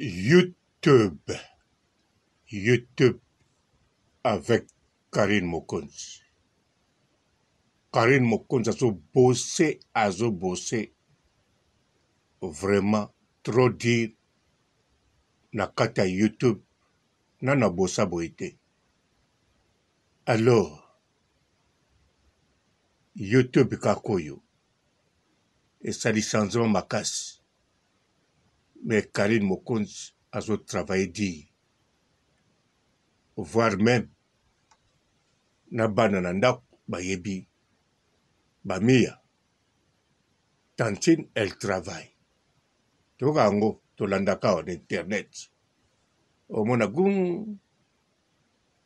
YouTube YouTube avec Carine Mokonzi Carine Mokonzi azo bosser azo bosser vraiment trop dire na kati ya YouTube nanu abosa boye te alors YouTube kaka oyo esali changement makasi mais Carine Mokonzi azo travailler dur voir meme na bana na ndako bayebi ba Miya tantine elle travaille toyoka yango tolandaka awa na internet omona gung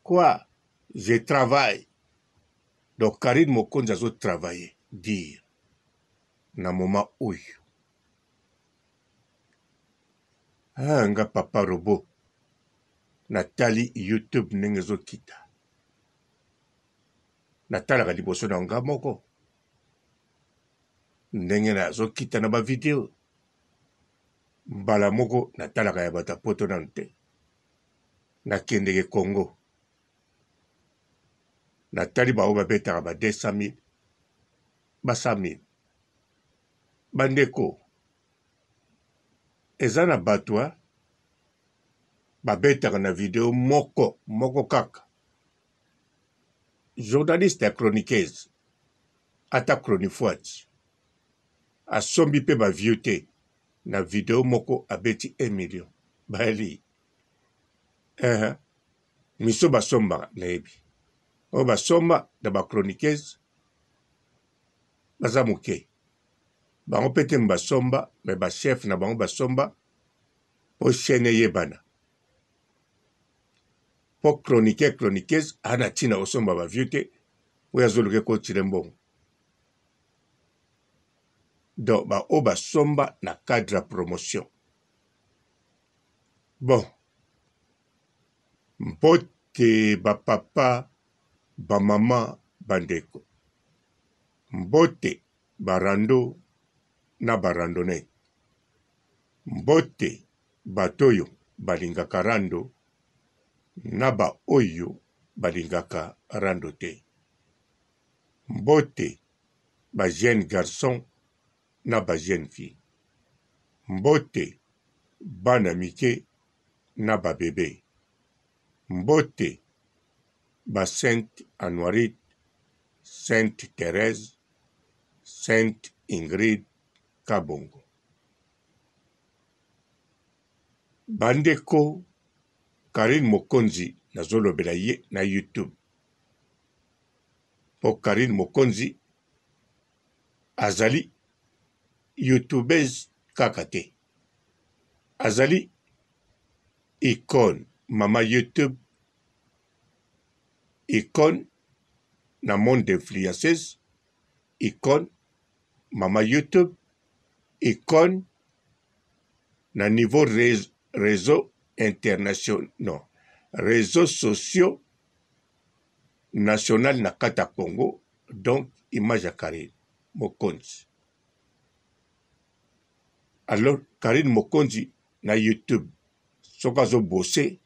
quoi je travaille donc Carine Mokonzi azo travailler dur na moment oyo Ah nga papa robot natali youtube ndenge ezokita natalaka liboso na nga moko ndenge nazokita na ba video mbala moko natalaka ya bato ya poto nanu te nakendeke Congo natali bango babetaka ba 200 000 ba 100 000 bandeko Eza na batu hein ba betaka na video moko moko kaka journaliste ya chroniqueuse ata chronifuati asombi pe ba view te na video moko abeti 1 million bayali eh miso basombaka nayebi oyo basomba na ba chroniqueuse baza moke Bango pe te basomba mais ba chef na bango basomba po chaine eyebana. Po chroniqueur chroniqueuse aza na tina kosomba ba view te po ye azoluka ekotile mbongo. Donc ba oyo basomba na cadre ya promotion. Bon mbote ba papa ba maman ba ndeko mbote ba rando na ba randonnette. Mbote bato oyo balingaka rando na ba oyo balingaka rando te. Mbote ba jeunes garçons na ba jeunes filles. Mbote bana mike na ba bebes. Mbote ba Sainte Anuarite, Sainte Therèse, Sainte Ingrid Kabongo. Ba ndeko Carine Mokonzi nazolobela ye na YouTube po Carine Mokonzi azali youtubeuse kaka te azali icone mama YouTube icone na monde d'influenceuse icone mama youtube icone na niveau reseau international non reseau sociaux national na kati ya Congo donc image ya Carine Mokonzi alors Carine Mokonzi na youtube soki azo bosser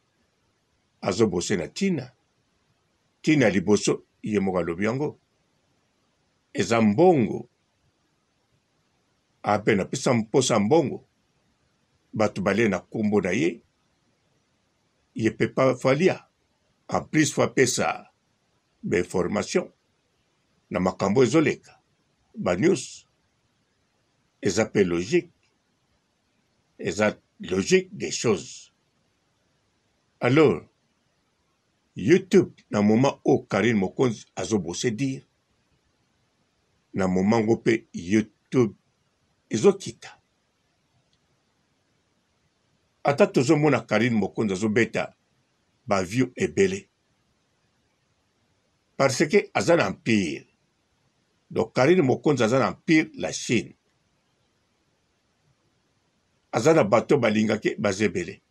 azo bosser na tina Tina ya liboso ye moko alobi yango eza mbongo ape na pesa mposa mbongo bato balie na kombo na ye ye pe falia en plus faut apesa ba information na makambo ezoleka ba news eza pe logique eza logique des choses alors YouTube na moment oyo Carine Mokonzi azo bosser dire na moment ngo pe YouTube ezo kita ata tozo mona Carine Mokonzi azo beta ba view ebele parce que aza na empire donc Carine Mokonzi aza na empire la Chine aza na bato balingake baza ebele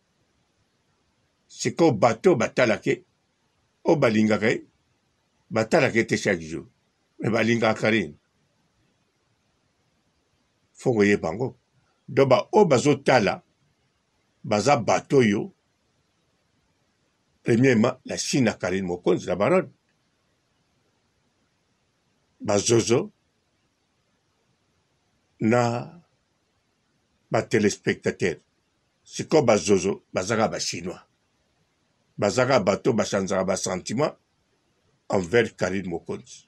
Sikoyo bato oyo batalaka ye, oyo balingaka ye, batalaka ye te chaque jour, mais balingaka Carine. Faut koyeba yango. Donc ba oyo bazotala, Baza bato oyo premièrement la Chine na Karine Mokonzi la baronne bazozo na ba telespectateurs sikoyo bazozo bazaka ba chinois bazaka bato bachanzaka ba sentiment envers Karine Mokonzi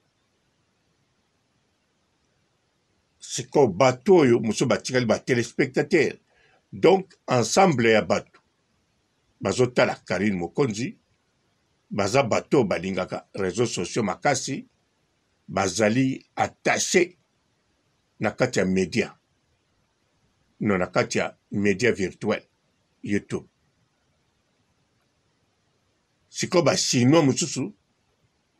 sikoyo bato oyo mosusu batikali ba telespectateurs donc ensemble ya bato bazotala Karine Mokonzi baza bato oyo balingaka réseaux sociaux makasi bazali attaché na kati ya media no na kati ya media virtuel YouTube sikoyo ba chinois mosusu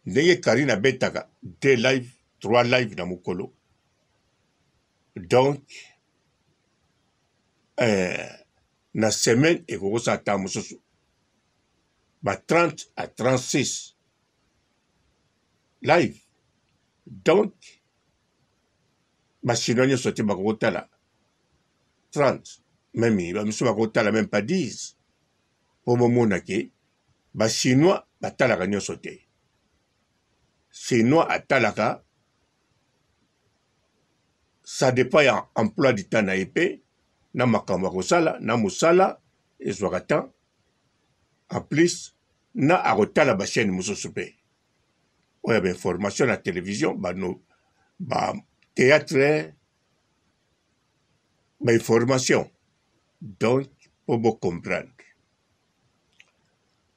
ndenge Karine abetaka deux live trois live na mokolo donc eh, na semaine ekoki kosala ntango mosusu ba 30 à 36 live donc ba chinois nyonso te bakoki kotala 30 meme bamisusu bakoki kotala meme pas 10 mpo bomona ke ba chinois batalaka nyonso te chinois atalaka ça dépend ya emploi du temps na ye mpe na makambo ya kosala na mosala ezwaka temps en plus na akotala ba chaîne mosusu mpe oyo ya bainformation na télévision bano ba théâtre bainformation donc mpo bocomprendre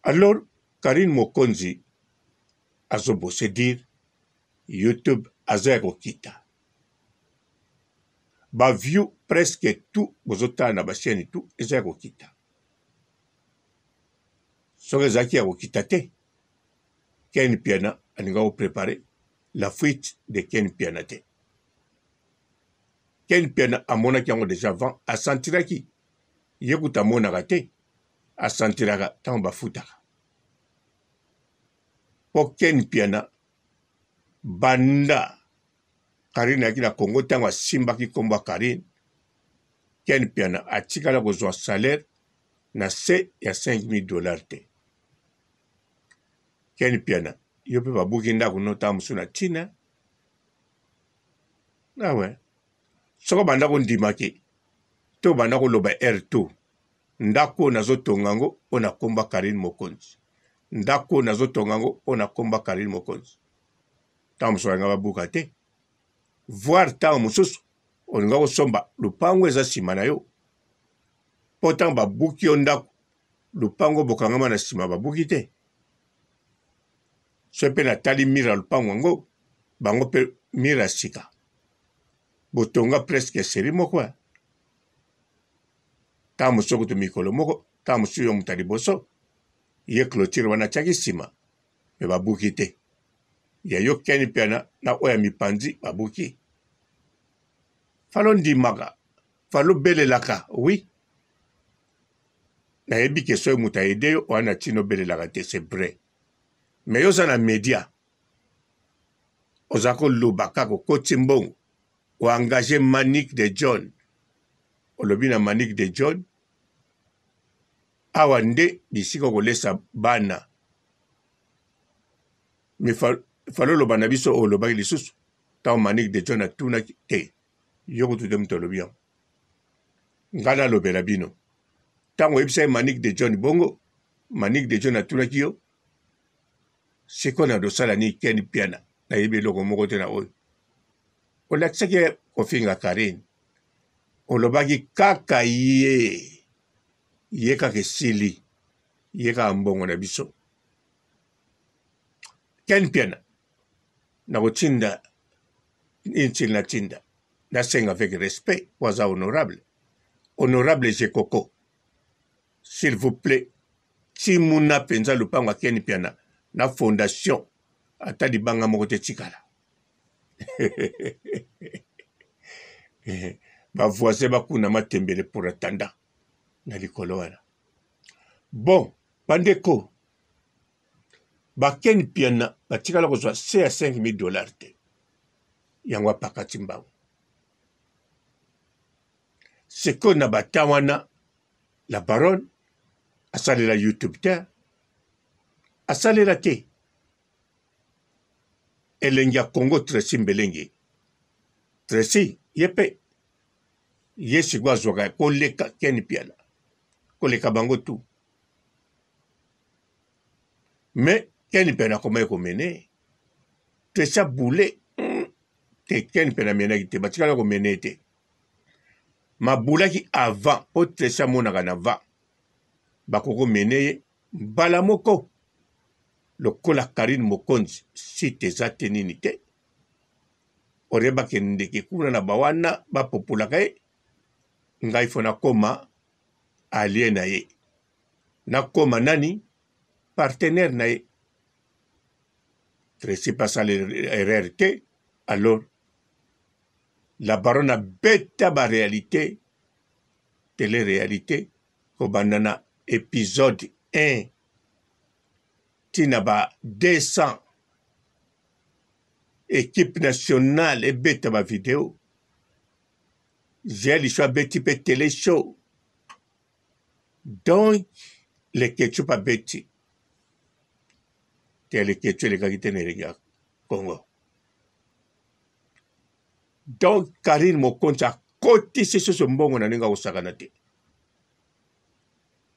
alors Karine Mokonzi azobose dire YouTube aza ya kokita ba view presque tout bozotala na ba chaîne tout eza ya kokita soki ezalaki ya kokita te Ken Piana alinga ko préparer la fuite de Ken Piana te Ken Piana amonaki yango déjà avant asentiraki ye kutu amonaka te asentiraka ntango bafutaka mpo Ken Piana banda Karine ayaki na Congo ntango asimbaki nkombo ya Karine Ken Piana atikala kozwa salaire na se ya 5000 dollars te Ken Piana yo mpe babuki ndako no ntango mosusu na ntina awe ah soki obanda kondima ke to obanda koloba air tout ndako oyo nazotonga yango mpo na komba Karine Mokonzi ndako oyo nazotonga yango mpo na komba Karine Mokonzi ntango mosusu balinga babuka te voir ntango mosusu olinga kosomba lopango eza nsima na yo mpo ntango babuki yo ndako lopango bokangama na nsima babuki te soki mpe natali mire ya lopango yango bango mpe mire ya sika botonga presque serie moko eh. Ntango mosusu kutu mikolo moko, ntango mosusu yo moto ya liboso, ye clôture wana atiaki nsima, me babuki te. Ya yo Ken Mpiana na oyo ya mipanzi babuki. Falo ndimaka, falo belelaka, oui. Nayebi ke soki moto aide yo wana ntina obelelaka te, c'est vrai. Mais yo oza na media, oza koloba kaka okoti mbongo, o engage Manick de John olobi na Manick de John awa nde bisika okolesa bana me falo oloba na biso olobaki lisusu ntango Manick de John atunaki te yo kutu te moto olobi yango ngai nalobela bino ntango oyebisaki Manick de John bongo Manick de John atunaki yo sikoyo na dosala nini Ken Mpiana nayebi eloko moko te na oyo olakisaki ye kofinga Karine olobaki kaka ye ye kaka esili ye kaka mbongo na biso Ken Mpiana nakotinda nini natinda nasenga avec respect po aza honorable honorable Jekoko s'il vous plait timuna mpenza lopango ya Ken Mpiana na fondation ata libanga moko te tikala ba voisin bakuna matembele pour attendant na likolo wana bon bandeko ba Ken Mpiana batikala kozwa se ya 5000 dollars te yango apakati mbango sikoyo na bata wana. La baronne asalela YouTube te, asalela te. Elengi ya Congo Tracy Mbelenge. Tracy ye pe ye sikoyo azwaka koleka Ken Piana, koleka bango tout. Mais Ken Piana akomaki komene Tracy aboule te Ken Piana amenaki te, batikala komene te. Mabulaki avant po Tracy amonaka na va bakoko mene ye mbala moko lokola Carine Mokonzi site eza te nini te olie bakendeke kuna na bawana bapopolaka ye ngai fo nakoma alie na ye nakoma nani partenaire na ye Tracy pe asala erreur te alors La baronne abeta ba realite tele realite kobanda na episode 1 ti na ba 200 equipe nationale ebeta ba video Jael show abeti pe tele show donc leketchup abeti te leketchu elekaki te na elengi ya Congo Donc Carine Mokonzi akotisi susu mbongo na ndenge akosakana te.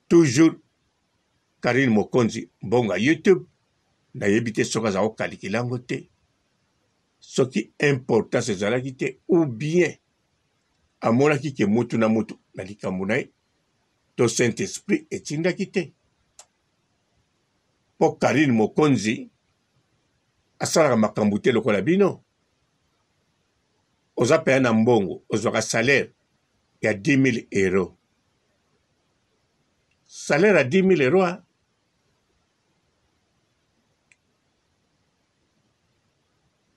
Toujours Carine Mokonzi mbongo ya YouTube nayebi te soki aza kokalikila yango te, soki importance ezalaki te ou bien amonaki ke mutu na mutu na likambo na ye to Saint Esprit etindaki te mpo Carine Mokonzi asalaka makambo te lokola bino. Oza pena na mbongo, ozwaka salaire ya 10000 euros. Salaire ya 10000 euros ah?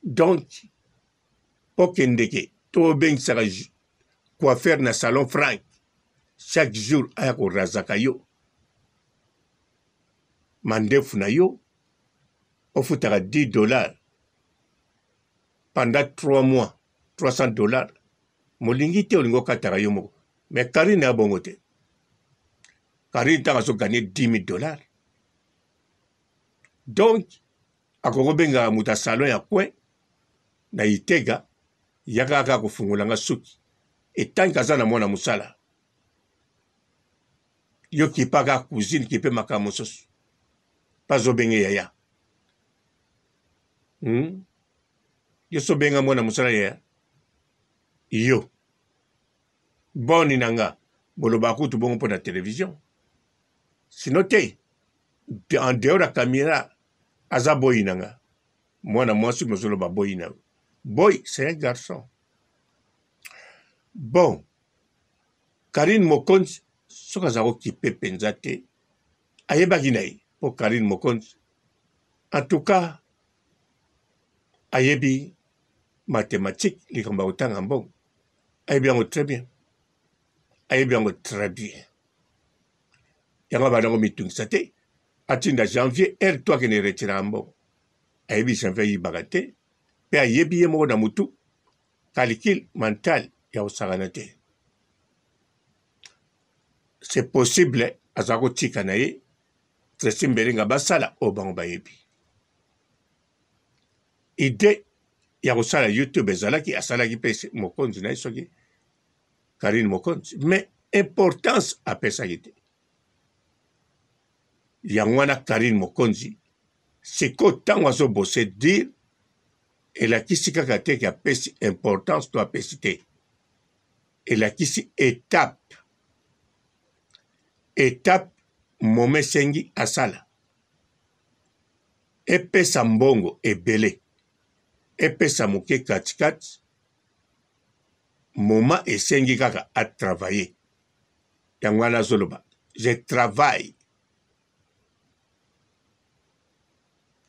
Donc okendeke to obengisaka coiffeur na salon Frank chaque jour aya korazaka yo mandefu na yo ofutaka 10 dollars pendant 3 mois 300 dollars molingi te olingi okataka yo moko mais Karine ya bongo te Karine ntango azo gagner 10 000 dollars donc akoki kobengaka moto ya salon ya coin na Itega yaka kaka kofungola nga suki etanke aza na mwana mosala yo kipa kaka cuisine kipe makambo mosusu mpe azobenge yaya Yo so benga mwana mosala yaya yo boni na nga bolobaka kutu bongo mpo na television sino te en dehors ya camera aza boyi na nga mwana mwasi mozoloba boyi na boy c'est un garçon bon Karine Mokonzi soki aza kokipe mpenza te ayebaki na ye mpo Karine Mokonzi en tout cas ayebi mathematique likambo ya kotanga mbongo ayebi yango très bien ayebi yango très bien yango abanda komitungisa te atinda janvier heure to akende retiraka mbongo ayebi janvier ayibaka te mpe ayebi ye moko na motu calcul mental ya kosakana te c'est possible aza kotika na ye Tracy Mbelenga basala oyo bango bayebi. Idee ya kosala YouTube ezalaki asalaki mpe mokonzi na ye soki Karine Mokonzi mais importance apesaki te. Yango wana Karine Mokonzi sikoyo ntango azobose dire elakisi kaka te ke apesi importance to apesi te, elakisi etape etape moma esengi asala epesa mbongo ebele epesa moke katikati moma esengi kaka a travailler yango wana azoloba je travaille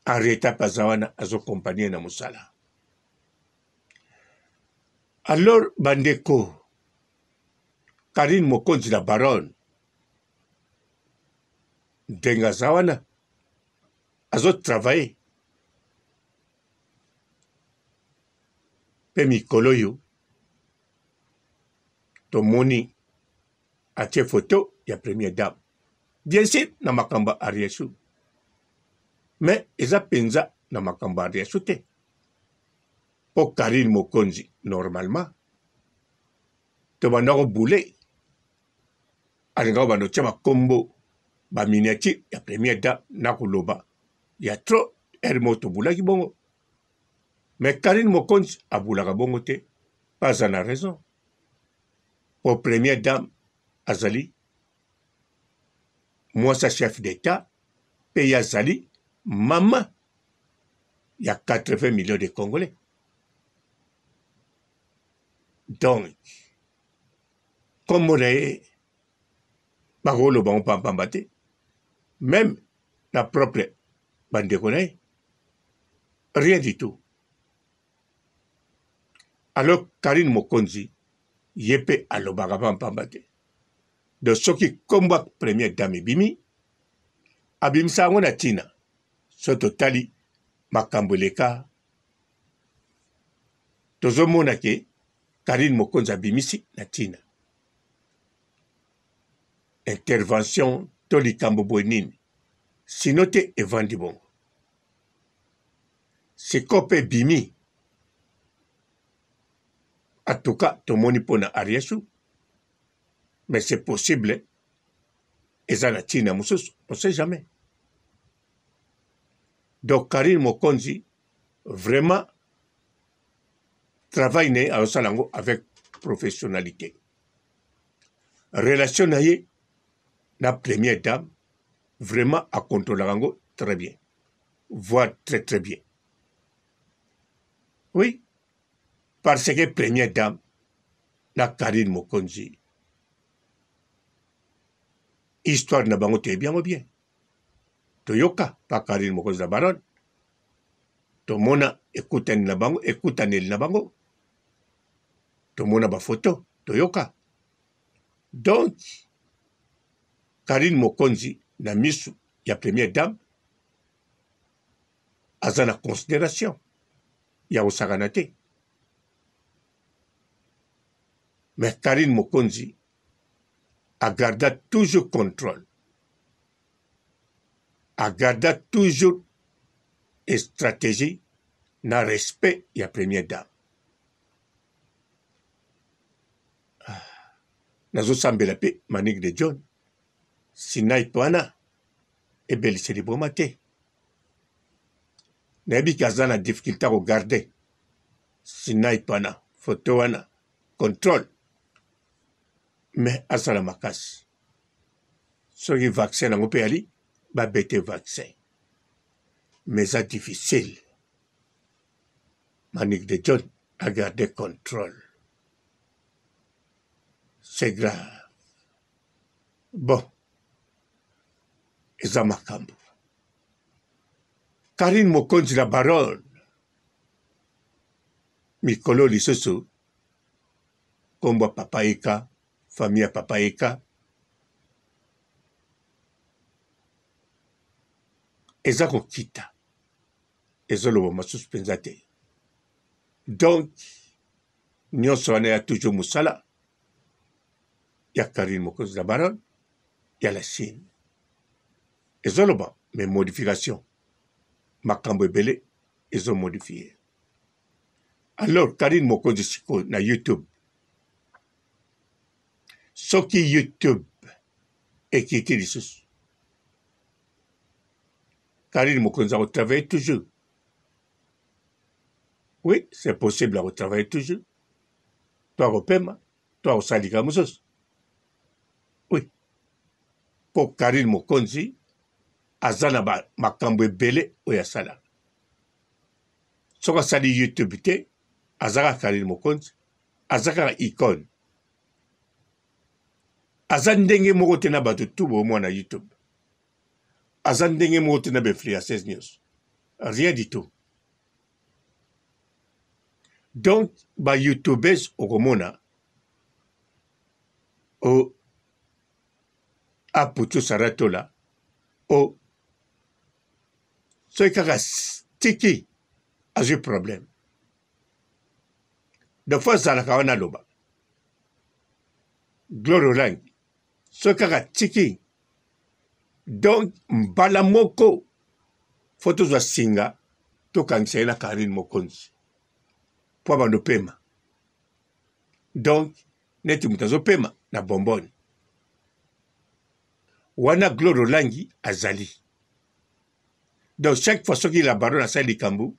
Henrietta aza wana azokompanie na mosala alors bandeko Carine Mokonzi la baronne ndenge aza wana azo travailler mpe mikolo oyo tomoni atie foto ya ya première dame bien sûr na makambo ya Ariachou mais eza mpenza na makambo ya Ariachou te mpo Carine Mokonzi normalement tobanda kobule alingaka kobanda otya bakombo ba miniature ya première dame na koloba ya trop heure moko tobulaki bongo mais Carine Mokonzi abulaka bongo te mpe aza na raison mpo première dame azali mwasi ya chef d'etat mpe ye azali mama ya 80 millions de congolais donc nkombo na ye bakoloba ngo pampamba te meme na propre bandeko na ye rien du tout alors karine mokonzi ye mpe alobaka pampamba te donc soki nkombo ya première dame ebimi abimisa yango na ntina so totali makambo eleka tozomona ke Carine Mokonzi abimisi na ntina intervention to likambo boye nini sino te evandi bongo sikoyo mpe ebimi atuka tomoni mpo na Ariachou mais c'est possible eza na ntina mosusu on sait jamais donc Carine Mokonzi vraiment travail na ye azosala yango avec professionnalité relation na ye na première dame vraiment akontrolaka yango très bien voire très très bien oui parce que première dame na Karine Mokonzi histoire na bango toyebi yango bien toyoka pa Karine Mokonzi na baronne tomona ekutani na bango ekutaneli na bango tomona bafoto toyoka donc Karine Mokonzi na misu ya première dame aza na considération ya kosakana te mais Karine Mokonzi agarda toujours contrôle agarda toujours stratégie na respect ya première dame ah, nazosambela mpe manique de john sinai wana ebelisi liboma te nayebi ke aza na difficulté ya kogarde sinai pana foto wana contrôle mais asala makasi soki vaccin yango mpe yali babete vaccin mais eza difficile Manick de John a garde contrôle c'est grave bon eza makambo Karine Mokonzi la baronne mikolo lisusu nkombo ya papa eka famille ya papa eka eza kokita ezoloba masusu mpenza te donc nyonso wana ya toujours mosala ya Karine Mokonzi la baronne ya la Chine ezoloba mais modification makambo ebele ezomodifie alors Karine Mokonzi sikoyo na YouTube soki YouTube ekiti lisusu Karine Mokonzi akotravaille toujours oui c'est possible akotravaille toujours to akopema to akosala likambo mosusu oui mpo Karine Mokonzi aza na makambo ebele oyo asalaka soki asali youtube te aza kaka Karine Mokonzi aza kaka icone aza ndenge moko te na bato tu bomwana youtube aza ndenge moko te na bainfluenceuse nyonso rien du tout donc ba youtubes okomona o aputu saratola o soki kaka tiki azwi problème de fois azalaka wana aloba gloire olangi. Soki kaka tiki donc mbala moko fo tozwa singa tokangisa ye na Carine Mokonzi mpo abanda opema. Donc neti moto azopema na bombone wana Gloire Olangi azali. Donc chaque fois soki la baronne asali likambo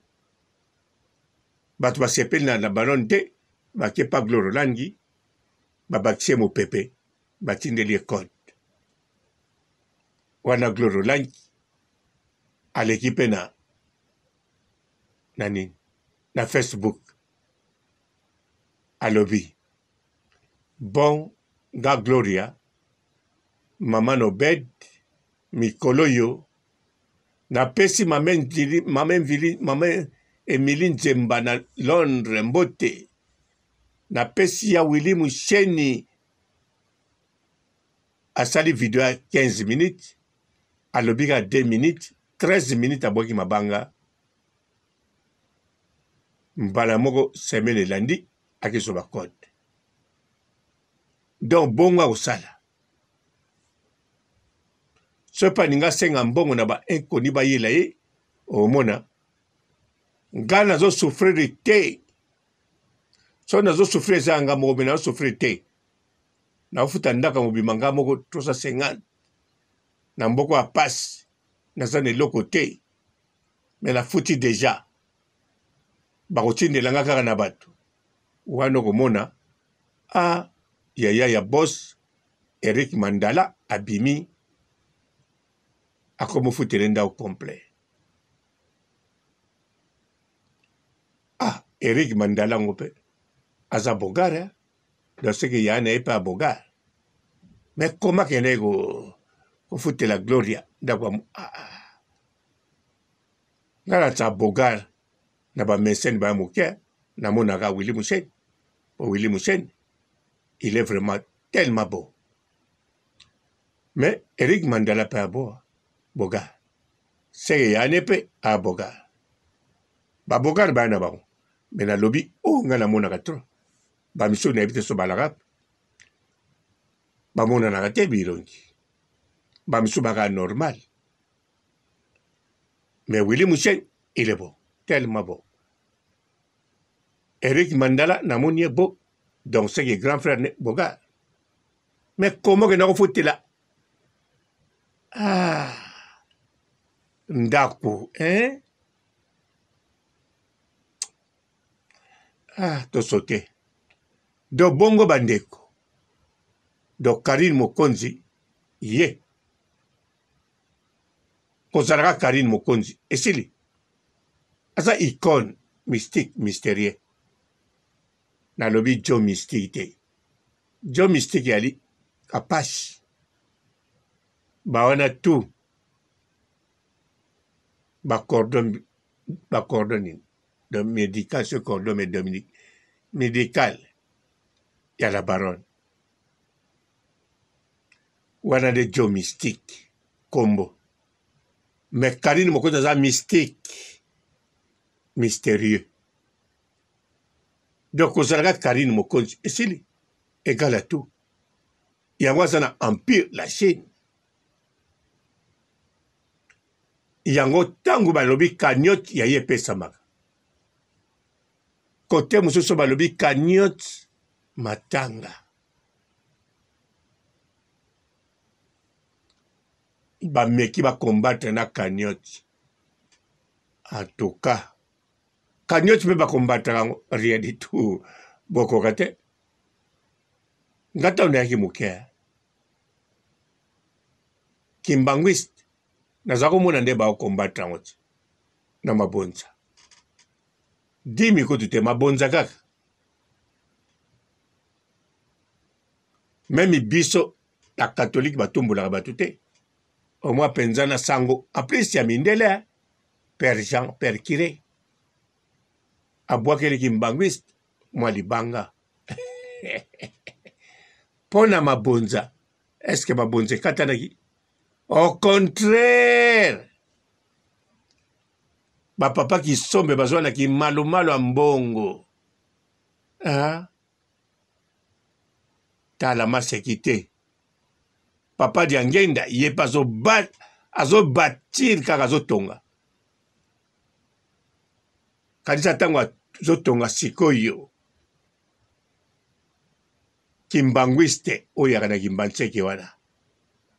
bato basepeli na la baronne te, bake pa Gloire Olangi babakisi ye mopepe, batindeli ye code wana. Gloire Olangi aleki mpe na na nini na Facebook, alobi bon nga Gloria mama Nobed mikolo yo napesi mama Njili, mama Mvili, mama Emilie Nzemba na Londres mbote, napesi ya Willy Musheni asali video ya 15 minutes, alobi kaka 2 minutes 13 minutes abwaki mabanga mbala moko semaine elandi akezoba code. Donc bongo akosala soki mpe alingi asenga mbongo na ba inconnus bayela ye, omona ngai nazo souffrir te. Soki nazo souffrir eza ya ngai moko, me nazo souffrir te. Naofuta ndako mobimba ngai moko 350 na mboko ya pasi, naza na eloko te, me nafuti deja, bakotindela ngai kaka na bato wana. Okomona a yaya ya boss Eric Mandala abimi akomofutele ndako complet. Ah, Eric Mandala yango mpe aza bogar, hein? Donc seke ya na ye mpe abogar, mais koma akendaki kofutela Gloria ndako ya ah, ah. Nga na bogar na ba mécène baya moke, namonaka Willy Musheni, po Willy Musheni il est vraiment tellement beau. Mais Eric Mandala mpe aboa bogar, seke yane mpe abogar, babogar baya na bango. Me nalobi oyo oh, ngai namonaka trop, bamisusu nayebi te so balaka bamonanaka te bilongi, bamisusu baka normal. Mais Willy Musheni il est beau, tellement beau. Eric Mandala namoni ye beau, donc c'est que grand frère ne bogar. Mais comment ke nakofutela ah ndako hein? Ah, tosote do bongo bandeko. Do Karine Mokonzi ye kozalaka Karine Mokonzi esili, aza icone mystique mystérieux. Nalobi jo mystique te, jo mystique yali kapashi bawana tout ba cordon, ba cordon nini de médical, ce cordon mais dominique médical ya la baronne wana nde jo mystique kombo. Mais Karine Mokonzi aza mystique mystérieux. Donc kozalaka Karine Mokonzi esili égal à tout. Yango aza na empire la Chine. Yango ntango balobi cagnotte ya ye epesamaka kote mosusu, balobi cagnotte matanga, bameki bacombattre na cagnotte. En tout cas cagnotte mpe bacombattre yango rien du tout, bokoka te. Nga ntango nayaki moke kimbanguiste, naza komona nde baokombatre yango ti na mabonza dimi kutu te, mabonza kaka. Meme biso na katolike batumbolaka bato te, omwa mpenza na sango en plus ya mindele, père Jean père curé abwakeli kimbanguiste mwa libanga mpo na mabonza. Est-ce mabonza ekatanaki? Au contraire, bapapa kisombe bazwa na kimalomalo ya mbongo. Ah? Tala maseki te. Papa Diangenda ye pe azo batir kaka azotonga. Kanisa ntango azotonga sikoyo kimbanguiste oyo yaka na kimbanseke wana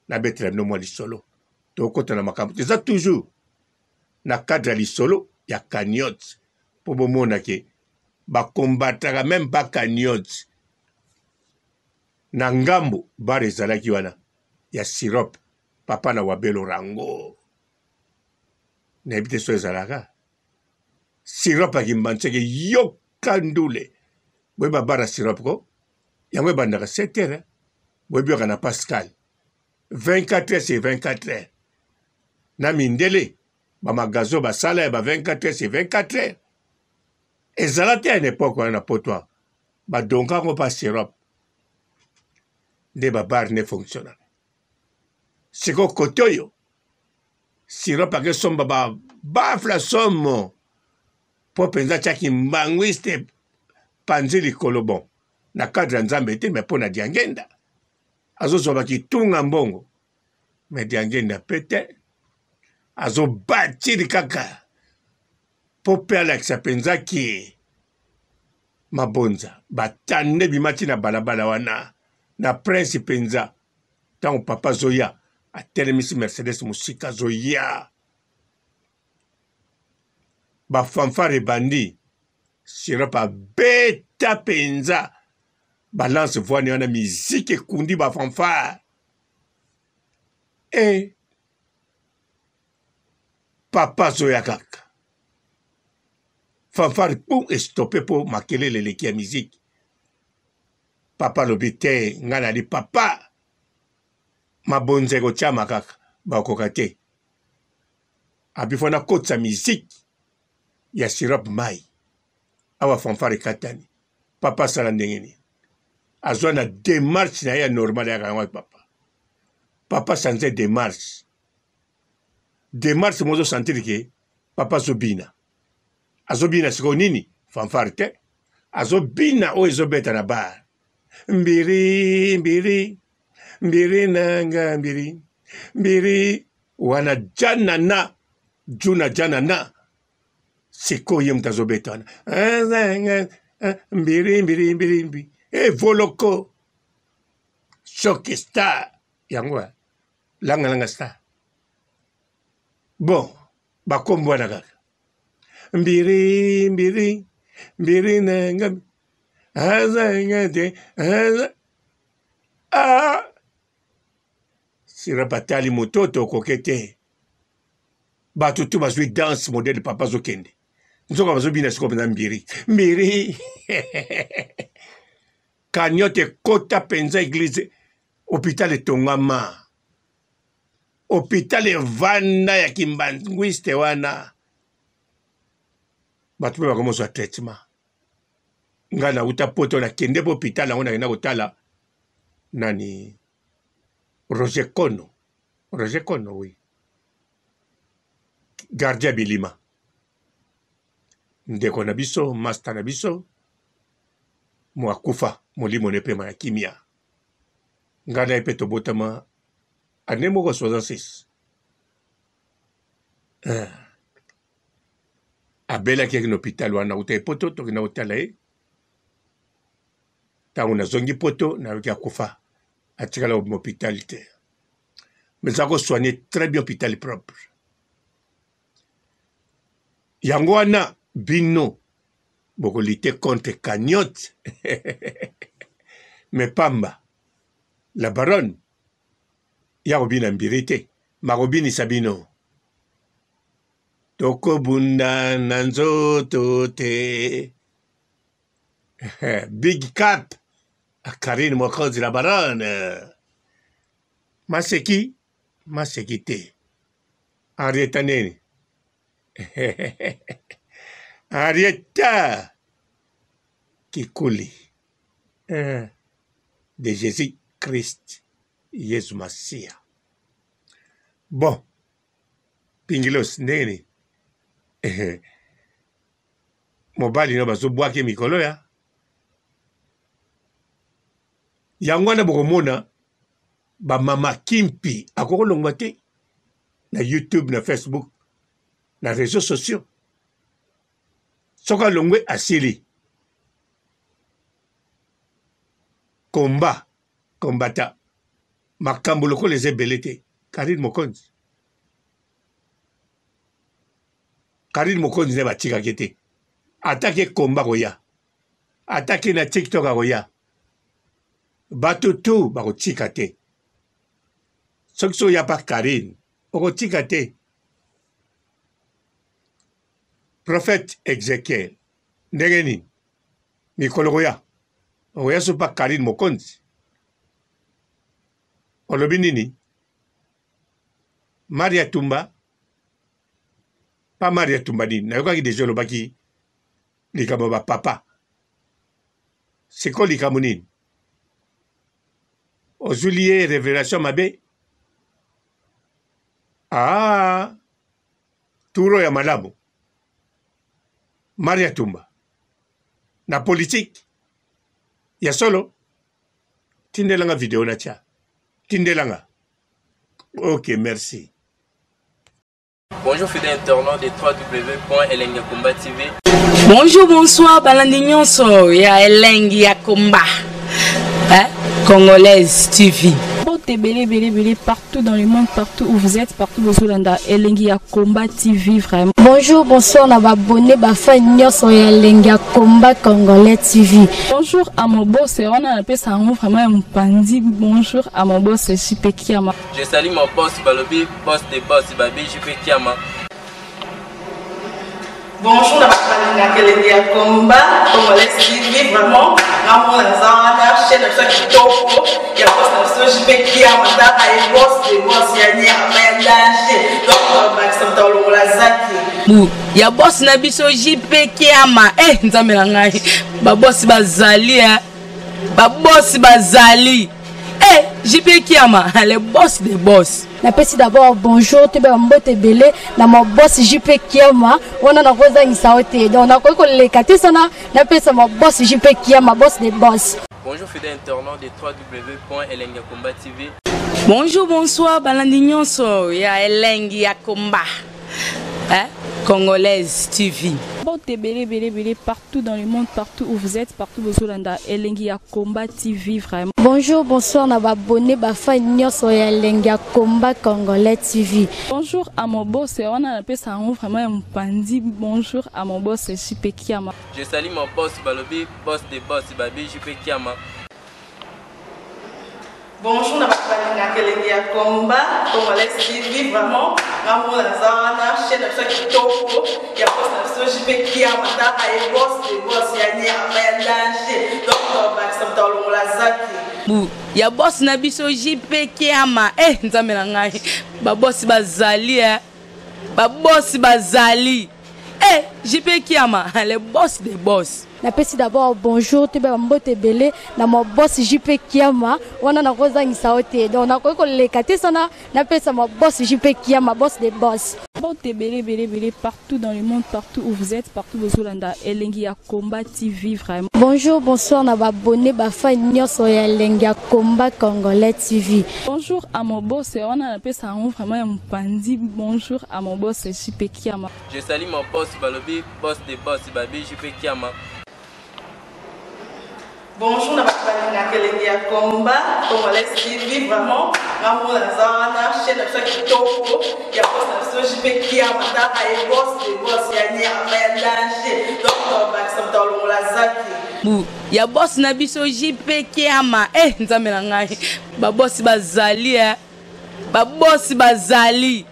nabetela bino mwa lisolo tokota na makambo eza toujours na cadre ya lisolo ya cagnotte mpo bomona ke bakombataka meme pas cagnotte na ngambo bar ezalaki wana ya sirop papa na wabelo rango nayebi te so ezalaka sirop ya kimbanseke yoka ndule boyeba bar ya sirop ko yango ebandaka 7 heures boyebi yoka na pascal 24 heures sur 24 heures na mindele bamagazo basala ya ba 24 heures sur 24 heures ezala te ya na epoke wana na poto badonka yango mpa sirop nde babar nde fonctionnaka sikoyo kote oyo sirop akesomba babafla somo mpo mpenza atiaki mbanguiste panzi likolo bon na cadre ya nzambe te me mpo na diangenda azozwa bakitunga mbongo me diangenda mpe te azobatili kaka mpo mpe alakisa mpenza ke mabonza batanda ebimaki na balabala wana na prince mpenza ntango papa azoya atelemisi mercedes mosika azoya bafanfare ebandi sirop abeta mpenza balance voine wana miziki ekundi bafanfare e eh, papa azoya kaka fanfare pum estope mpo makelele eleki ya miziki papa alobi te ngai nali papa mabonza ekotyama kaka bakoka te abifo nakotisa miziki ya sirop mai awa fanfare ekatani papa asala ndenge nini azwa na demarche na ye ya normal yaka yango papa papa sanze demarche demarche mozo sentir ke papa azobina azobina sikoyo nini fanfare te azobina oyo ezobeta na bar mbiri mbiri mbiri nanga mbiri mbiri wana janana juna janana sikoyo ye moto azobeta wana mbiri mbiri mbiri mbi evoloko soki star yango langa langa star bon bakombo wana kaka mbiri mbiri mbiri nanga azanga te aza ah sira batali mototo okoke te bato tu bazwi danse modele papa azokende nzoka bazobina sikoyo mpenza mbiri mbiri cagnotte ekota mpenza eglise Hopital etongama. Hopital evanda ya kimbanguiste wana. Bato mpe bakomozwa traitement. Ngai nauta poto nakende mpe hopital yango nakenda kotala nani Roger Kono. Roger Kono oui. Gardien bilima. Ndeko na biso, master na biso, moakufa molimo ne pema na kimia. Ngai na ye mpe tobotama annee moko 66. Eh. Abelaki yaki na hôpital wana nauta ye poto tokenda kotala ye. Ntango nazongi poto nayoki akufa atikala kobima hôpital te. Mais aza kosoigne très bien hôpital propre. Yango wana bino bokolite contre cagnotte mais pamba la baronne ya kobina mbiri te makobinisa bino tokobunda na nzoto te big cap Karine Mokonzi la baronne maseki maseki te Henrietta nini Henrietta Kikuli eh, de Jésus Christ Yesu Masiya bon Pingilos ndenge nini mobali no bazobwaki mikolo ya yango wana bokomona. Ba mama kimpi akoki kolongwa te na YouTube na Facebook na réseaux sociaux. Soki alongwe asili. Combat combatta makambo lokola eza ebele te Carine Mokonzi. Carine Mokonzi nde batikaki te. Ata ke combat koya. Ata ke na TikTok akoya. Bato tout bakotika te. Soki soki oya pa Carine okotika te. Prophète Ezekiel ndenge nini? Mikolo koya okoya so pa Carine Mokonzi olobi nini? Maria Tumba pa Maria Tumba nini? Nayokaki deja olobaki likambo ya ba papa sikoyo likambo nini ozwili ye revelation mabe ah turo ya malamu Maria Tumba na politique ya solo tindelanga video na tia tindelanga ok merci. Bonjour fidèles internautes de www.elengiyakomba TV. Bonjour, bonsoir, balandi nyonso ya Elengi ya Komba. Hein? Congolaise TV. Mbote ebele ebele ebele partout dans le monde, partout où vous êtes, partout bozolanda Elengi ya Combat TV vraiment. Bonjour, bonsoir na ba abonné ba fan nyonso ya Elengi ya Combat Congolais TV. Bonjour à mon boss, wana napesa yango vraiment ya mopanzi. Bonjour à mon boss JP Kiama. Je salue mon boss balobi boss de boss babi JP Kiama. Bonjour na bato balingaka elengi ya combat congolais TV vraiment ngamona naza wana chaîne na biso ya kitoko ya boss na biso JP Kiama tala ye boss de boss ya nyama ya danger donc bakisa moto alongola zaki bu ya boss na biso JP Kiama eh nzambe na ngai ba boss bazali eh ba boss bazali eh JP Kiama le boss de boss. Napesi d'abord bonjour toyeba mbote ebele na ma boss JP Kiama wana nakozangisa yo te donc nakoki koleka te sana napesa ma boss JP Kiama boss de boss. Bonjour fidèles internautes de www.elengiyakomba TV. Bonjour, bonsoir, balandi nyonso ya Elengi ya Komba. Hein? Congolaise TV. Mbote ebele ebele ebele partout dans le monde, partout où vous êtes, partout bozolanda Elengi ya Combat TV vraiment. Bonjour, bonsoir na ba abonné ba fan nyonso ya Elengi ya Combat Congolais TV. Bonjour à mon boss, wana napesa yango vraiment ya mopanzi. Bonjour à mon boss JP Kiama. Je salue mon boss balobi boss de boss babi JP Kiama. Bonjour na bato balingaka elengi ya combat congolais TV vraiment ngamona naza wana chaîne na biso ya kitoko ya boss na biso JP Kiama tala ye boss de boss ya nyama ya danger donc bakisa moto alongola zaki bu ya boss na biso JP Kiama eh nzambe na ngai ba boss bazali eh ba boss bazali eh JP Kiama le boss de boss. Napesi d'abord bonjour toyeba mbote ebele na ma boss JP Kiama wana nakozangisa yo te donc nakoki koleka te sana napesa ma boss JP Kiama boss de boss. Mbote ebele ebele ebele partout dans le monde, partout où vous êtes, partout bozolanda Elengi ya Combat TV vraiment. Bonjour, bonsoir na ba abonné ba fan nyonso ya Elengi ya Combat Congolais TV. Bonjour à mon boss, wana napesa yango vraiment ya mopanzi. Bonjour à mon boss JP Kiama. Je salue mon boss balobi boss de boss babi JP Kiama. Bonjour na bato balingaka elengi ya combat congolais TV vraiment ngamona naza wana chaîne na biso ya kitoko ya boss na biso JP Kiama tala ye boss de boss ya nyama ya danger donc bakisa moto alongola zaki bu ya boss na biso JP Kiama eh nzambe na ngai ba boss bazali eh ba boss bazali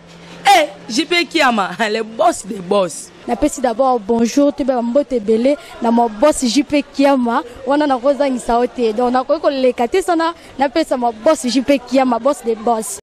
eh JP Kiama le boss de boss. Napesi d'abord bonjour toyeba mbote ebele na ma boss JP Kiama wana nakozangisa yo te donc nakoki koleka te sana napesa ma boss JP Kiama boss de boss.